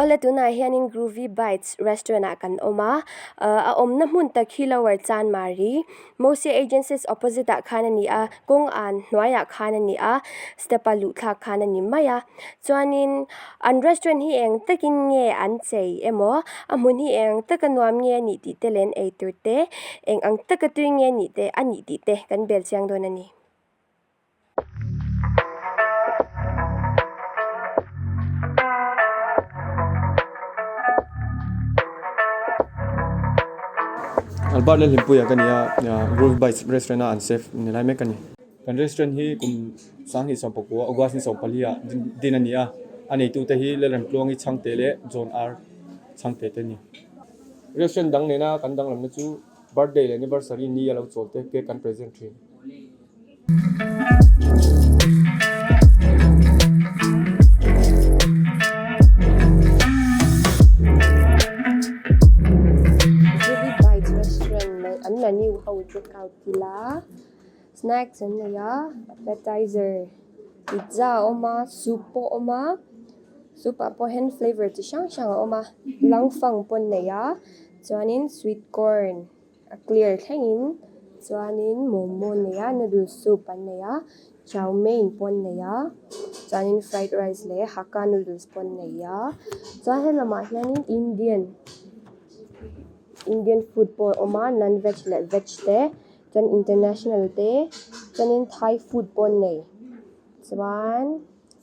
Awle tunah hianin Groovy Bites restaurant ah kan awm a, a awmna hmun tak hi Lower Chanmari Mosia Agencies opposite ah khan a ni a, kawng an hnuaiah khan a ni a, step a luh thlak khan a ni mai a. Chuanin an restaurant hi eng takin nge an chei emaw a hmun hi eng taka nuam nge a nih tih te leh an ei tur te eng ang taka tui nge a nih te a nih tih te kan bel chiang dawn a ni. Albert Lalhlimpuia ka ni a Groove Bites restaurant a an chef ni lai mek a ni. Kan restaurant hi kum sanghnih sawmpakua August ni sawmpali ah din a ni a, a neitute hi Lalremtluangi Chhangte leh John R Chhangte te a ni. Restaurant dang nena kan danglamna chu birthday leh anniversary ni a lo chawl te cake kan present thin. Groovy Bites restaurant an menu ho check out ila. Snacks an nei a appetizer pizza a awm a soup pawh a awm a soup ah pawh hian flavour chi hrang hrang a awm a langfang pawh an nei a chuanin sweet corn a clear thlengin chuanin momo an nei a noodle soup an nei a chow mein pawh an nei a chuanin fried rice leh hakka noodles pawh an nei a chuan helamah hianin indian indian food pawh a awm a non veg leh veg te. Chuan international te chuanin thai food pawh an nei chuan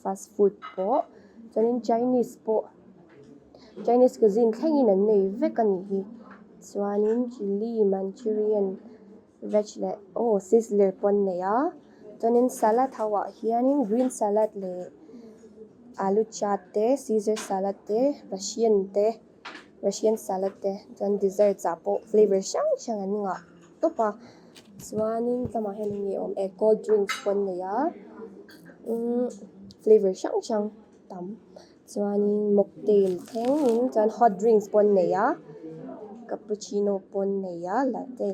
fast food pawh chuanin chinese pawh chinese cuisine thlengin an nei vek a nih hi chuanin chilli manchurian veg leh aw sizzler pawh an nei a chuanin salad ho ah hianin green salad leh alu chaat te caesar salad te russian te. Russian salad te chuan desserts ah pawh flavour hrang hrang an ngah tawp a chuanin tlangah hian eng nge awm e cold drinks pawh an nei a umm flavour hrang hrang tam chuanin mocktail thlengin chuan hot drinks pawh an nei a cappuccino pawh an nei a latte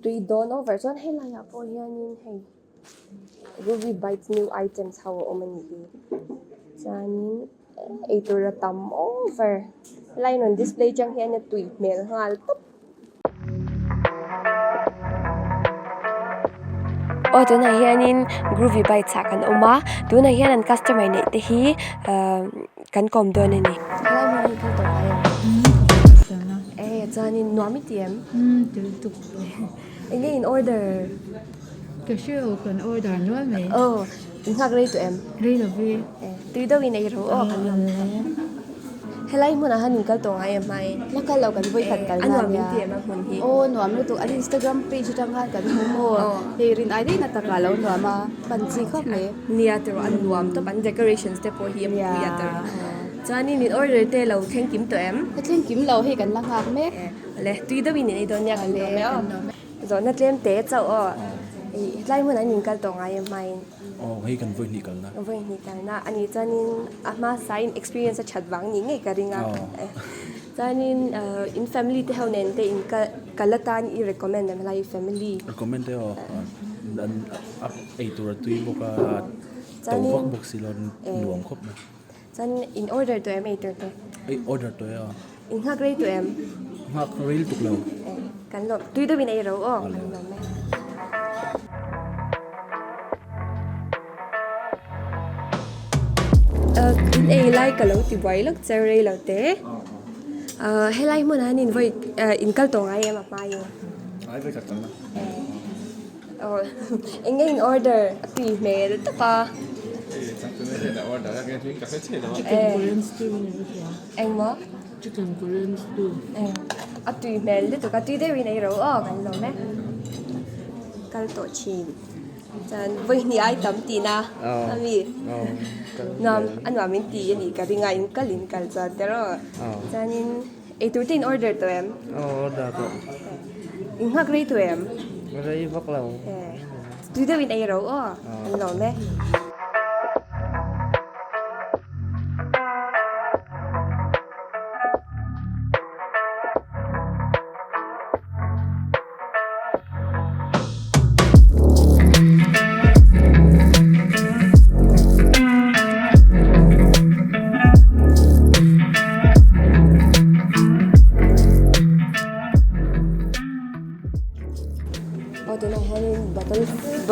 tui dawn over chuan helaiah pawh hianin hei ruby bites new items ho a awm a nih hi chuanin. Eitur a tam over line rawn display chang hian a tui hmel nghal tawp. Aw tunah hianin groovy bites ah kan awm a tunah hian an customer neih te hi ahh kan kawm dawn a ni. Helai hmun hi kal tawh ngai em? E chuanin nuam i ti em? Enge in order? Ka hre kan order nual mai. Aw in nghak rei tawh em? Rei lo ve. Tui deuh in ei rawh aw kan lawm Helai hmunah han inkal tawh ngai em hmai? La kal lo kan vawi khat kal na nia. A nuam in ti em a hmun hi? Aw nuam lutuk an Instagram page atang khan kan hmu maw? Hei rin ai daih na takah lo nuam a pan chi khawp mai. Nia tawh a nuam tawp an decorations te pawh hi a pui a tawrh. Chuanin in order te lo thleng kim tawh em? Ka thleng kim lo hei kan la nghak mek. Le tui deuh in in ei dawn nia kan lawm e aw. Zawhna tlem te chauh aw. Hetlai hmun an inkal tawh ngai em hmain? Aw hei kan vawi hnih kalna. Vawi hnih kalna a nih chuanin a hmasa in experience a that vang ni ngei ka ring a. Chuanin in family te ho nen te in kal atan i recommend em helai family? Recommend e aw. An ei tur a tui bawk a, to vak bawk si lo nuam khawp mai. Chuan in order tawh em ei tur te? Ei order tawh e aw. In nghak rei tawh em? Nghak rei lutuk lo. Kan lawm tui deuh in ei ro aw kan lawm e. In ei lai ka lo ti buai lawk che rei lo te. Helai hmunah hian in vawi in kal tawh ngai em a hma in? Ai vawi khat kalna. Aw eng nge in order a tui hmel tawp a. Chicken Korean stew a ni ka hria. Engmaw? Chicken Korean stew. A tui hmel lutuk a tui deuhin ei ro aw kan lawm e. Kal tawh thin. Chuan vawi hnih ai tam tihna ami nuam a nuam in ti a nih ka ring a in kal in kal chuan te rawh. Chuanin Eitur te in order tawh em? Aw order tawh. In nghak rei tawh em? Rei vak lo. Tui deuh in ei ro aw. An lawm e.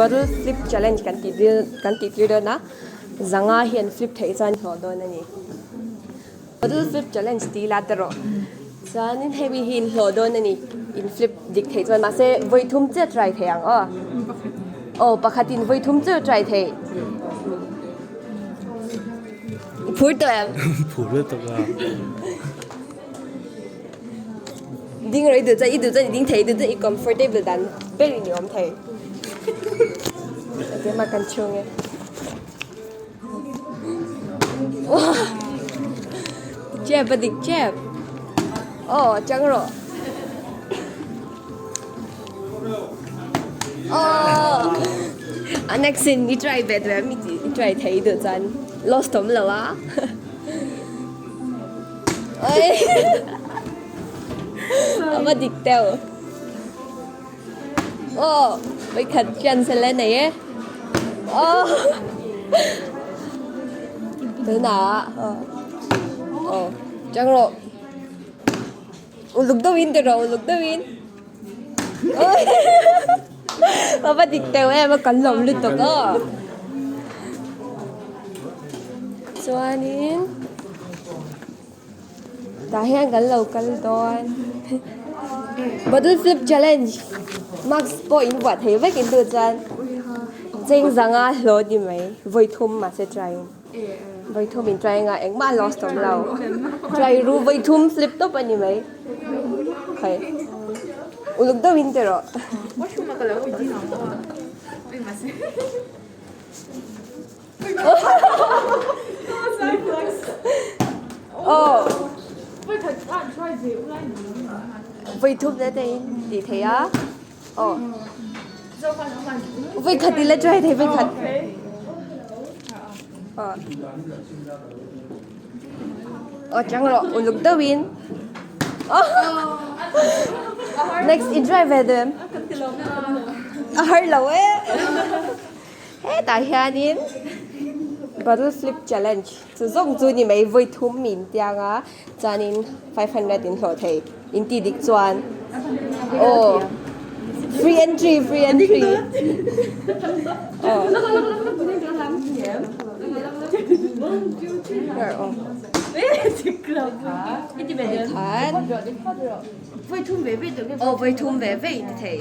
Bottle flip challenge kan tih tir kan tih tir dawn a, zanga hi an flip theih chuan hlawh dawn a ni. Bottle flip challenge tih ila ta rawh. Chuanin hemi hi in hlawh dawn a ni, in flip dik theih chuan mahse vawi thum chiah try thei ang aw. Aw pakhatin vawi thum chiah try thei. I phur tawh em? Phur hle tawk a. Ding rawh i duh chuan i duh chuan i ding thei i duh chuan i comfortable dan ber in i awm thei. Keimah kan chhung e. Chep a dik chep. Aw chang rawh. Aw a next in i try ve duh em i try thei i duh chuan lost awm lo a. A va dik deuh. Aw vawikhat chance la nei e. Aw tunah aw chang rawh. Uluk deuhin ti rawh uluk deuhin. A va dik deuh em a kan lawm lutuk aw. Chuanin tah hian kan lo kal dawn bottle flip challenge mask pawh in buah thei vek in duh chuan cheng zanga hlawh ni mai vawi thum mahse try in vawi thum in try anga engmah lost awm lo try ru vawi thum flip tawp a ni mai khai uluk deuh in ti rawh. Voi thum le te in ti thei a. Aw. Voi khat i la try thei voi khat. Aw. Aw chang rawh uluk deuh in. Next i drive ve dem. A har lo e. Hetah hianin bottle flip challenge chu zawng chu ni mai vawi thum min tiang a chuanin 500 in hlawh thei in tih dik chuan aw free entry free entry aw aw vawi thum ve ve in ti thei.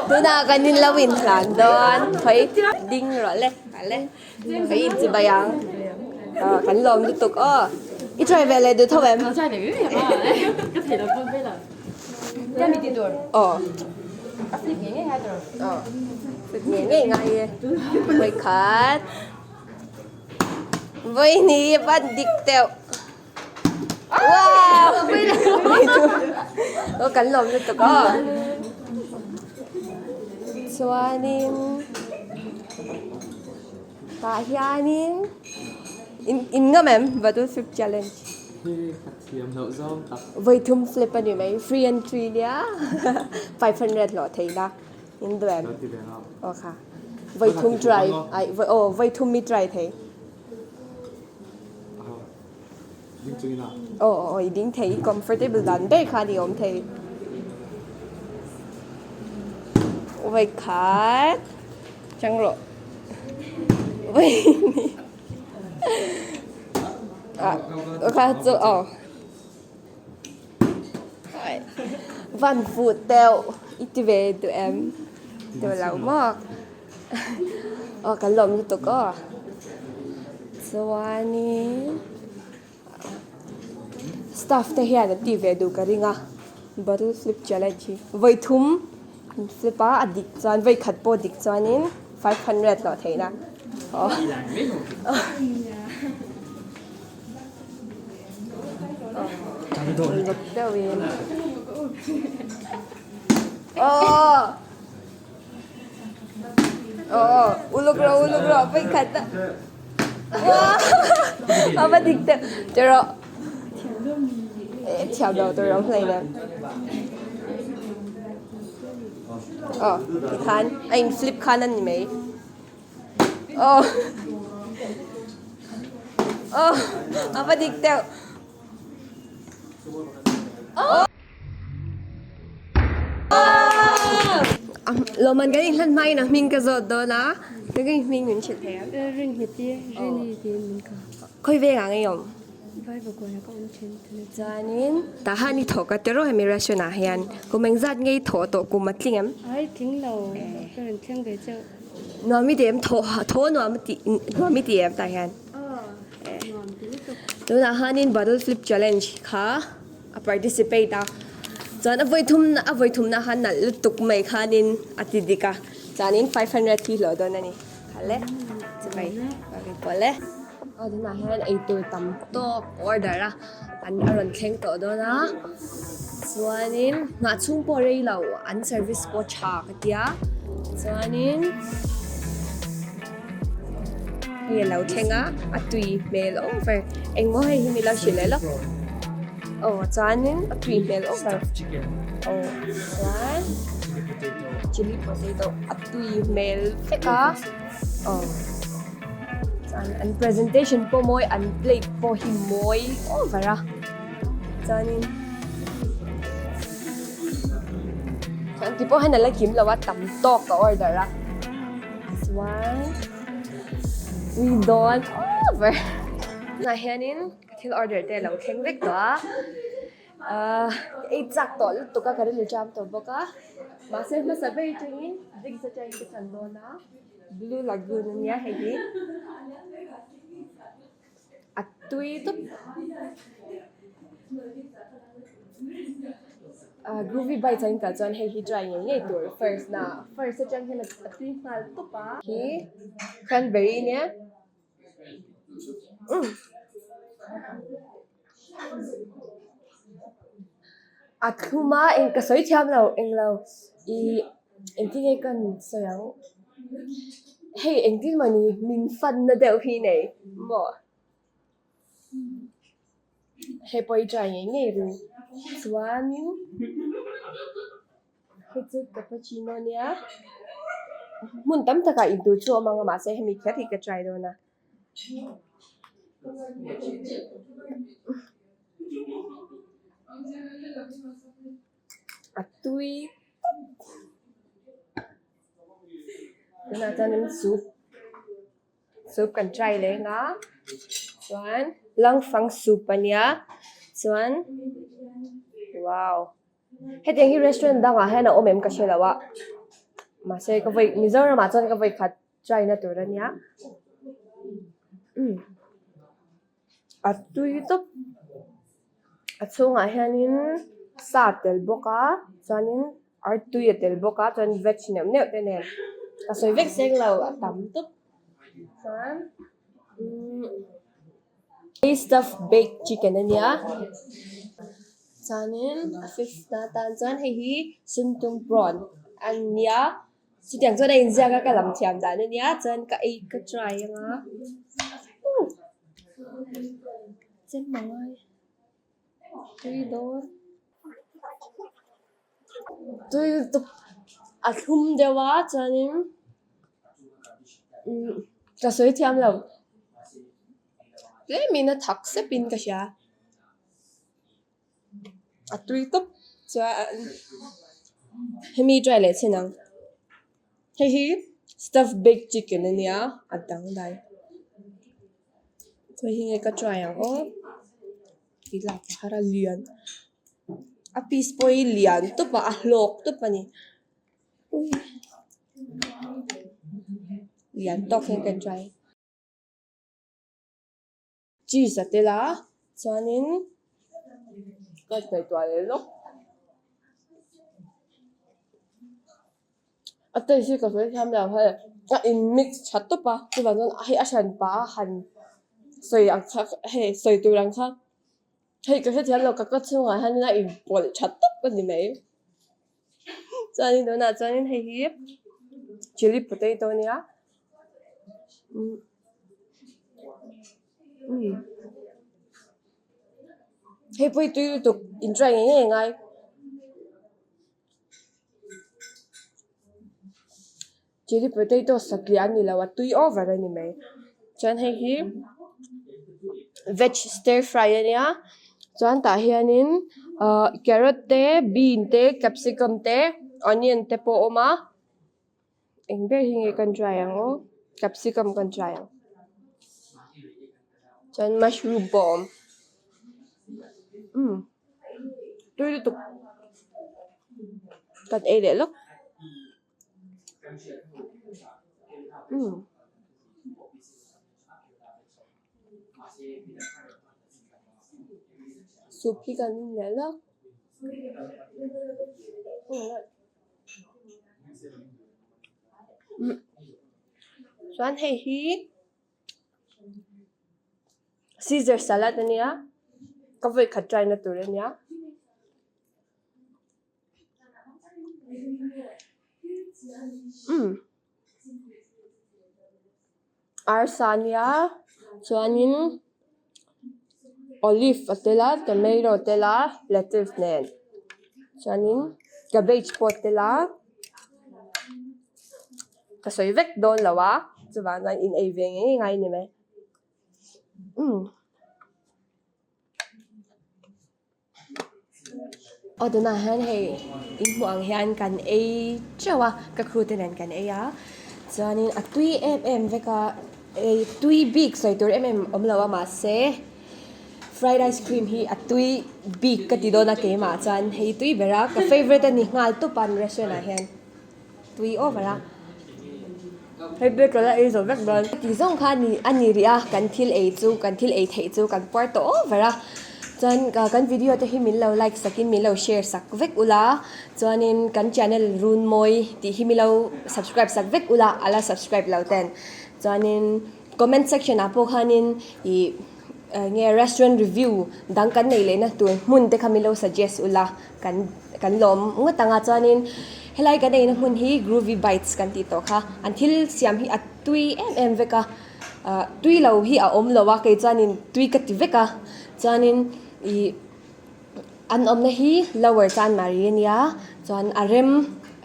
Tunah kan in lo in hlan dawn khawi ding rawh le le khawi in chi bai ang kan lawm lutuk aw i try ve leh duh tho em aw aw flip ngei ngei ngai e vawikhat Vawihnih van dik deuh. Wow! Aw kan lawm lutuk aw. Chuanin tah hianin in in ngam em Bottle Flip Challenge. Vawithum flip a ni mai free entry nia 500 hlawh theihna. In duh em? Aw kha. Voi thum try. Ai voi aw voi thum mi try thei. Aw aw i ding thei i comfortable dan ber kha ni awm thei. Voi khat. Chang rawh. Voi ni. Ah, kha chu aw. Van fuh deuh i ti ve duh em? Duh lo maw? Aw kan lawm lutuk aw. Chuanin staff te hian an tih ve duh ka ring a bottle flip challenge hi vawi thum an flip a a dik chuan vawi khat pawh dik chuanin 500 hlawh theihna aw. Uluk rawh uluk rawh pawih khat a a va dik deuh tiraw thiam lo tur a awm hleinem aw tikhan a in flip khan a ni mai. Aw aw a va dik deuh. Lawmman kan inhlan hmain a hming ka zawt dawn a, ka hming min hrilh thei ang. Ringheti, Rini tiin min ka. Khawi vengah nge i awm? Bible kuala ka awm thin tuna. Chuanin Tahan i thawk a tiraw hemi restaurant ah hian kum engzat nge i thawh tawh kum a tling em? Ai tling lo ka rawn thleng ve chauh. Nuam i ti em thawh thaw nuam i ti nuam i ti em tah hian? Aw nuam ti lutuk. Tunah hianin bottle flip challenge kha a participate a chuan a vawi thum a vawi thumna khan nalh lutuk mai khanin a ti dik a chuanin 500 hi hlawh dawn a ni. Kha le chibai pawh le. Aw tunah hian eitur tam tawk order a an a rawn thleng tawh dawn a chuanin nghah chhung pawh rei lo an service pawh tha ka tia chuanin hei a lo thleng a a tui hmel over engmaw hei hi mi lo hrilh leh lawk aw chuanin a tui hmel over aw chuan chilli potato a tui hmel vek a aw. Chuan an presentation pawh mawi an plate pawh hi mawi over a chuanin chuan ti pawh hian a la kim lo a tam tawk ka order a chuan we dawn over tunah hianin ka thil order te a lo thleng vek tawh a. Ahh ei chak tawh lutuk a ka rilru jam tawh bawk a mahse hmasa ber atangin drinks atangin ka chan dawn a blue lagoon ania hei hi a tui dup ah groovy bites ah in kal chuan hei hi try ngei ngei tur first na first atang hian a tui nghal tawp a hi cranberry ania umm. A thlum a eng ka sawi thiam lo englo ih engtin nge ka sawi ang hei engtin mawni min fan na deuh hi nei maw hei pawh hi try ngei ngei ru chuanin hei chu cappuccino ania hmun tam takah intur chu a awm ang a mahse hemi kher hi ka try dawn a. A tui tawp tunah chuanin soup soup kan try leh ang a chuan langfang soup ania chuan wow hetiang hi restaurant dangah hian a awm em ka hre lo a mahse ka vawi Mizoram ah chuan ka vawi khat. Try na tur ania umm a tui tawp a chhungah hianin sa a tel bawk a chuanin artui a tel bawk a chuan veg neuh neuh te nen ka sawi vek seng lo a tam tawp chuan umm stuffed baked chicken ania chuanin a fifth na atan chuan hei hi sumtung prawn ania. Chutiang chuan a inziak a ka lam thiam dan a nia chuan ka ei ka try ang a uh chem a ngai tui dawn tui lutuk a thlum deuh a chuanin umm ka sawi thiam lo tlemin a thak sepin ka hria. A tui tawp chuan hemi try leh chhin ang hei hi stuffed baked chicken ania a dangdai chuan hei hi ka try ang aw tih lak a har a lian a piece pawh hi lian tawp a a hlawk tawp a ni lian tawk hian ka try. Cheese a tel a chuanin ka ngaihtuah leh lawk a taste hi ka sawi thiam lo hei a in mix tha tawp a chuvang chuan hei a hran pah a han sawi ang kha hei sawi tur ang kha hei ka hrethiam lo ka ka chhungah hian a inpawlh tha tawp a ni mai chuanin tunah chuanin hei hi chilli potato a nia. Hei pawh hi tui lutuk in try ngei ngei a ngai chilli potato satliah a ni lo a tui over a ni mai chuan hei hi veg stir fry a nia chuan tah hianin. Ahh carrot te bean te capsicum te onion te pawh a awm a eng ber hi nge kan try ang aw capsicum kan try ang chuan mushroom pawh a awm umm tui lutuk kan ei leh lawk. Umm. Soup hi kan in leh lawk. Chuan hei hi Caesar salad ania ka vawikhat try na tur ania. Umm arsa ania chuanin olive a tel a tomato a tel a lettuce nen chuanin cabbage pawh a tel a ka sawi vek dawn lo a chuvang chuan in ei ve ngei ngai a ni mai umm. Aw tunah hian hei in hmuh ang hian kan ei teuh a ka crew te nen kan ei a chuanin a tui em em vek a ei tui bik sawi tur em em awm lo a mahse fried ice cream hi a tui bik ka ti dawn a keimah chuan hei tui ber a ka favourite a ni nghal tawp a an restaurant ah hian tui over a hei petrol a ei zo vek dawn. Ti zawng kha a ni rih a kan thil ei chu kan thil ei theih chu kan puar tawh over a chuan kan video te hi min lo like sak in min lo share sak vek ula chuanin kan channel Runmawi tih hi min lo subscribe sak vek ula a la subscribe lo ten chuanin comment section ah pawh khanin ih eng nge restaurant review dang kan neih lehna tur hmun te kha min lo suggest ula kan kan lawm ngawt ang a chuanin helai kan eina hmun hi groovy bites kan tih tawh kha an thil siam hi a tui em em vek a ah tui lo hi a awm lo a kei chuanin tui ka ti vek a chuanin ih an awmna hi lower chanmari a nia chuan a rem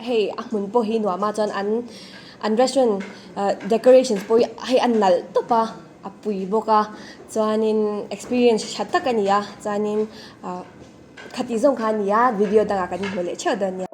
hei a hmun pawh hi nuam a chuan an an restaurant ah decorations pawh hi hei a nalh tawp a a pui bawk a chuanin experience tha tak a ni a chuanin ah. Khati zawng kha a nia, video dangah kan inhmu leh theuh dawn nia.